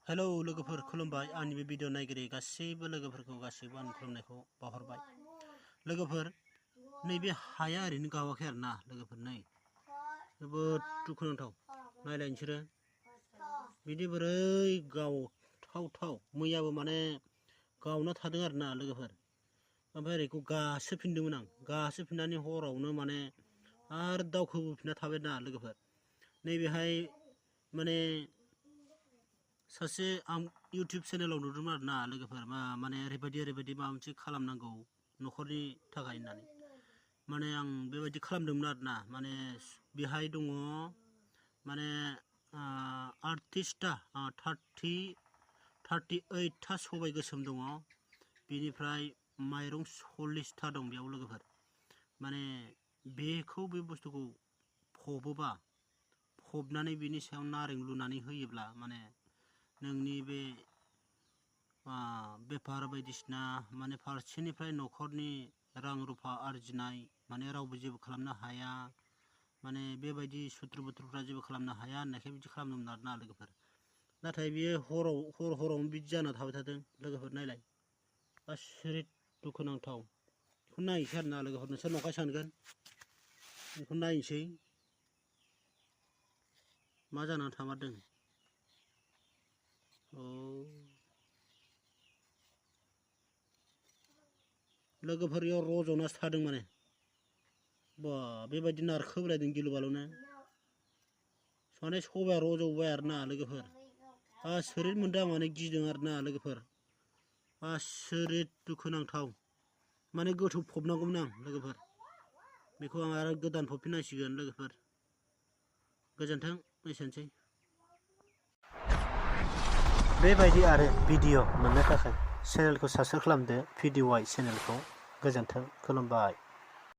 Hello लोगोफोर खुलुमबाय आंनि बे भिडिअ नायगिरि गासैबो लोगोफोरखौ गासैबो आं खुलुमनायखौ बावहरबाय। लोगोफोर नैबे हाया ओरैनो गावाखै आरोना लोगोफोर नै जोबोद दुखुनांथाव नायलाय नोंसोरो बिदि बोरै गावथाव मैयाबो माने गावना थादों आरोना लोगोफोर ओमफ्राय ओरैखौ गासोफिनदोंमोन आं गासोफिननानै हरावनो माने आरो दावखोबोफिनना थाबाय ना लोगोफोर नैबेहाय माने सासे आं इउटुब चेनेलाव नुदोंमोन आरोना लोगोफोर माने ओरैबायदि माबा मोनसे खालामनांगौ न'खरनि थाखाय होननानै माने आं बेबायदि खालामदोंमोन आरोना माने बेहाय दङ माने आर्टिस्टआ 38था सबाय गोसोम दङ बेनिफ्राय माइरं 40था दं बेयाव लोगोफोर माने बेखौ बे बुस्थुखौ फबोबा फबनानै बिनि सायाव नारें लुनानै होयोब्ला माने नोंनि बे बेफार बायदिसिना माने फारसेनिफ्राय न'खरनि रां रुफा आरजिनाय माने रावबो जेबो खालामनो हाया माने बेबायदि सुथ्रु बुथ्रुफ्रा जेबो खालामनो हाया होननायखाय बिदि खालामदोंमोन आरोना लोगोफोर नाथाय बियो हरावनो बिदि जाना थाबाय थादों लोगोफोर नायलाय आसरित दुखुनांथाव बेखौ नायनोसै आरोना लोगोफोर नोंसोर नंखाय सानगोन बेखौ नायनोसै मा जानानै थामारदों लोगोफोर इयाव रज'नासो थादों माने बा बेबायदि नारखोबोलायदों गिलु बालुनो माने सबाया रज'बाय आरोना लोगोफोर आसरित मोनदों आं माने गिदों आरोना लोगोफोर आसरित दुखुनांथाव माने गोथौ फबनांगौमोन आं लोगोफोर बेखौ आं आरो गोदान फबफिननांसिगोन लोगोफोर गोजोन्थों एसेनोसै बेबायदि आरो भिडिअ मोननो थाखाय चेनेलखौ साबस्क्राइब खालामदो भिडिअ चेनेलखौ गोजोन्थों खुलुमबाय।